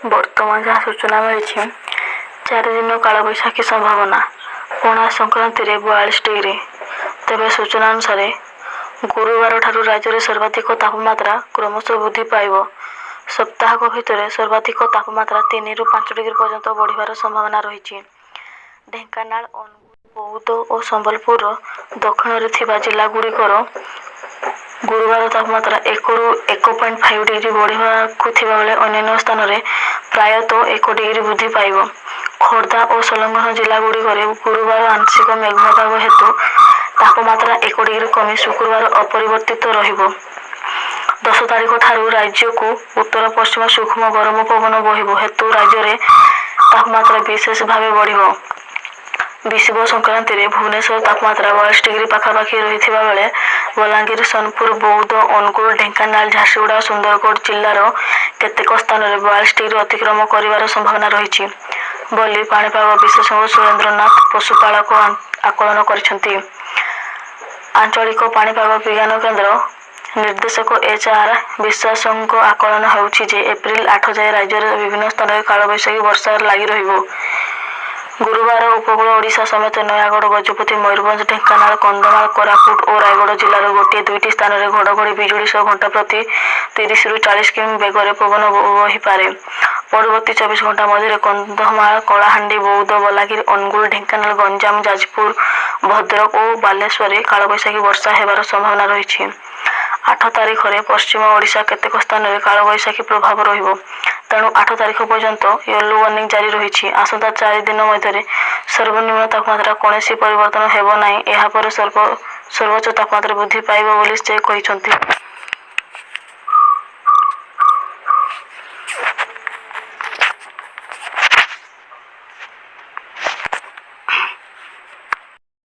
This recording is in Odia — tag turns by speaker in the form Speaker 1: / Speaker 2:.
Speaker 1: ବର୍ତ୍ତମାନ ଯାହା ସୂଚନା ମିଳିଛି, 4 ଦିନ କାଳବୈଶାଖୀ ସମ୍ଭାବନା। ପଣା ସଂକ୍ରାନ୍ତିରେ 42 ଡିଗ୍ରୀ। ତେବେ ସୂଚନା ଅନୁସାରେ, ଗୁରୁବାରଠାରୁ ରାଜ୍ୟରେ ସର୍ବାଧିକ ତାପମାତ୍ରା କ୍ରମଶଃ ବୃଦ୍ଧି ପାଇବ। ସପ୍ତାହକ ଭିତରେ ସର୍ବାଧିକ ତାପମାତ୍ରା 3ରୁ 5 ଡିଗ୍ରୀ ପର୍ଯ୍ୟନ୍ତ ବଢ଼ିବାର ସମ୍ଭାବନା ରହିଛି। ଢେଙ୍କାନାଳ, ଅନୁଗୁଳ, ବୌଦ୍ଧ ଓ ସମ୍ବଲପୁରର ଦକ୍ଷିଣରେ ଥିବା ଜିଲ୍ଲାଗୁଡ଼ିକର ଗୁରୁବାର ତାପମାତ୍ରା 1ରୁ 1.5 ଡିଗ୍ରୀ ବଢ଼ିବାକୁ ଥିବାବେଳେ ଅନ୍ୟାନ୍ୟ ସ୍ଥାନରେ ପ୍ରାୟତଃ 1 ଡିଗ୍ରୀ ବୃଦ୍ଧି ପାଇବ। ଖୋର୍ଦ୍ଧା ଓ ସଂଲଗ୍ନ ଜିଲ୍ଲାଗୁଡ଼ିକରେ ଗୁରୁବାର ଆଂଶିକ ମେଘୁଆ ପାଗ ହେତୁ ତାପମାତ୍ରା 1 ଡିଗ୍ରୀ କମି ଶୁକ୍ରବାର ଅପରିବର୍ତ୍ତିତ ରହିବ। 10 ତାରିଖଠାରୁ ରାଜ୍ୟକୁ ଉତ୍ତର ପଶ୍ଚିମ ସୂକ୍ଷ୍ମ ଗରମ ପବନ ବହିବ ହେତୁ ରାଜ୍ୟରେ ତାପମାତ୍ରା ବିଶେଷ ଭାବେ ବଢ଼ିବ। ବିଷୁବ ସଂକ୍ରାନ୍ତିରେ ଭୁବନେଶ୍ୱର ତାପମାତ୍ରା 42 ଡିଗ୍ରୀ ପାଖାପାଖି ରହିଥିବା ବେଳେ ବଲାଙ୍ଗୀର, ସୋନପୁର, ବୌଦ୍ଧ, ଅନୁଗୁଳ, ଢେଙ୍କାନାଳ, ଝାରସୁଗୁଡ଼ା ଓ ସୁନ୍ଦରଗଡ଼ ଜିଲ୍ଲାର କେତେକ ସ୍ଥାନରେ 42 ଡିଗ୍ରୀ ଅତିକ୍ରମ କରିବାର ସମ୍ଭାବନା ରହିଛି ବୋଲି ପାଣିପାଗ ବିଶେଷଜ୍ଞ ସୁରେନ୍ଦ୍ରନାଥ ପଶୁପାଳକ ଆକଳନ କରିଛନ୍ତି। ଆଞ୍ଚଳିକ ପାଣିପାଗ ବିଜ୍ଞାନ କେନ୍ଦ୍ର ନିର୍ଦ୍ଦେଶକ ଏଚ୍ ଆର୍ ବିଶ୍ୱାସଙ୍କ ଆକଳନ ହେଉଛି ଯେ, ଏପ୍ରିଲ 8 ଯାଏଁ ରାଜ୍ୟର ବିଭିନ୍ନ ସ୍ଥାନରେ କାଳବୈଶାଖୀ ବର୍ଷା ଲାଗି ରହିବ। ଗୁରୁବାର ଉପକୂଳ ଓଡ଼ିଶା ସମେତ ନୟାଗଡ଼, ଗଜପତି, ମୟୂରଭଞ୍ଜ, ଢେଙ୍କାନାଳ, କନ୍ଧମାଳ, କୋରାପୁଟ ଓ ରାୟଗଡ଼ା ଜିଲ୍ଲାର ଗୋଟିଏ ଦୁଇଟି ସ୍ଥାନରେ ଘଡ଼ଘଡ଼ି ବିଜୁଳି ସହ ଘଣ୍ଟା ପ୍ରତି 30ରୁ 40 କିମି ବେଗରେ ପବନ ବହିପାରେ। ପରବର୍ତ୍ତୀ 24 ଘଣ୍ଟା ମଧ୍ୟରେ କନ୍ଧମାଳ, କଳାହାଣ୍ଡି, ବୌଦ୍ଧ, ବଲାଙ୍ଗୀର, ଅନୁଗୁଳ, ଢେଙ୍କାନାଳ, ଗଞ୍ଜାମ, ଯାଜପୁର, ଭଦ୍ରକ ଓ ବାଲେଶ୍ୱରରେ କାଳବୈଶାଖୀ ବର୍ଷା ହେବାର ସମ୍ଭାବନା ରହିଛି। 8 ତାରିଖରେ ପଶ୍ଚିମ ଓଡ଼ିଶା କେତେକ ସ୍ଥାନରେ କାଳବୈଶାଖୀ ପ୍ରଭାବ ରହିବ। ତେଣୁ 8 ତାରିଖ ପର୍ଯ୍ୟନ୍ତ ୟେଲୋ ୱାର୍ଣ୍ଣିଂ ଜାରି ରହିଛି। ଆସନ୍ତା 4 ଦିନ ମଧ୍ୟରେ ସର୍ବନିମ୍ନ ତାପମାତ୍ରା କୌଣସି ପରିବର୍ତ୍ତନ ହେବ ନାହିଁ। ଏହାପରେ ସର୍ବୋଚ୍ଚ ତାପମାତ୍ରା ବୃଦ୍ଧି ପାଇବ ବୋଲି ସେ କହିଛନ୍ତି।